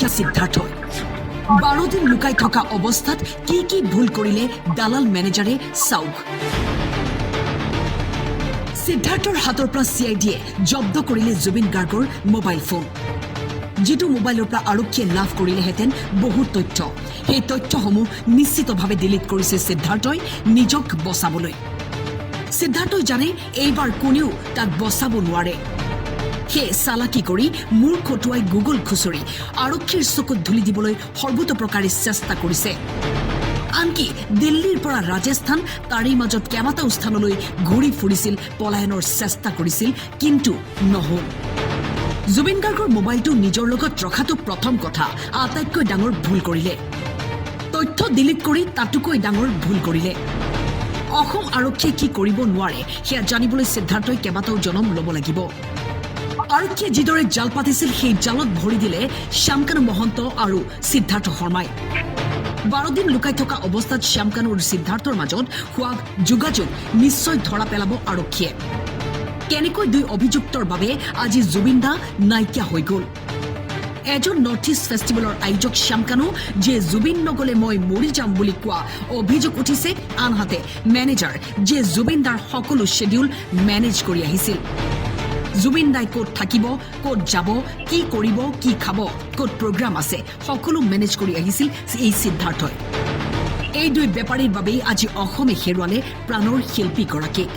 নাইকিয়া সিদ্ধাৰ্থই। 12 দিন লুকাই থকা অৱস্থাত কি কি ভুল কৰিলে দালাল মেনেজাৰে, চাওক। সিদ্ধাৰ্থৰ হাতৰ পৰা চি I ডিয়ে জব্দ কৰিলে জুবিন গাৰ্গৰ মোবাইল ফোন। যিটো মোবাইলৰ পৰা আৰক্ষীয়ে লাভ কৰিলেহেঁতেন বহু তথ্য, সেই তথ্যসমূহ নিশ্চিতভাৱে ডিলিট কৰিছে সিদ্ধাৰ্থই নিজক বচাবলৈ। সিদ্ধাৰ্থই জানে, এইবাৰ কোনেও তাক বচাব নোৱাৰে। সেয়ে চালাকি কৰি, মূৰ খটুৱাই, গুগল খুচৰি আৰক্ষীৰ চকুত ধূলি দিবলৈ সৰ্বতোপ্ৰকাৰে চেষ্টা কৰিছে। আনকি দিল্লীৰ পৰা ৰাজস্থান, তাৰেই মাজত কেইবাটাও স্থানলৈ ঘূৰি ফুৰিছিল, পলায়নৰ চেষ্টা কৰিছিল, কিন্তু নহ'ল। জুবিন গাৰ্গৰ মোবাইলটো নিজৰ লগত ৰখাটো প্ৰথম কথা, আটাইতকৈ ডাঙৰ ভুল কৰিলে। তথ্য ডিলিট কৰি তাতোকৈ ডাঙৰ ভুল কৰিলে। অসম আৰক্ষীয়ে কি কৰিব নোৱাৰে, সেয়া জানিবলৈ সিদ্ধাৰ্থই কেইবাটাও জনম ল'ব লাগিব। আৰক্ষীয়ে যিদৰে জাল পাতিছিল, সেই জালত ভৰি দিলে শ্যামকানু মহন্ত আৰু সিদ্ধাৰ্থ শৰ্মাই। 12 দিন লুকাই থকা অৱস্থাত শ্যামকানু আৰু সিদ্ধাৰ্থৰ মাজত হোৱা যোগাযোগ নিশ্চয় ধৰা পেলাব আৰক্ষীয়ে। কেনেকৈ দুই অভিযুক্তৰ বাবে আজি জুবিন দা নাইকিয়া হৈ গ'ল? এজন নৰ্থ ইষ্ট ফেষ্টিভেলৰ আয়োজক শ্যামকানু, যিয়ে "জুবিন নগলে মই মৰি যাম" বুলি কোৱা অভিযোগ উঠিছে। আনহাতে মেনেজাৰ, যিয়ে জুবিন দাৰ সকলো শ্বেডিউল মেনেজ কৰি আহিছিল। জুবিন দাই ক'ত থাকিব, ক'ত যাব, কি কৰিব, কি খাব, ক'ত প্ৰগ্ৰাম আছে, সকলো মেনেজ কৰি আহিছিল এই সিদ্ধাৰ্থই। এই দুই বেপাৰীৰ বাবেই আজি অসমে হেৰুৱালে প্ৰাণৰ শিল্পীগৰাকীক।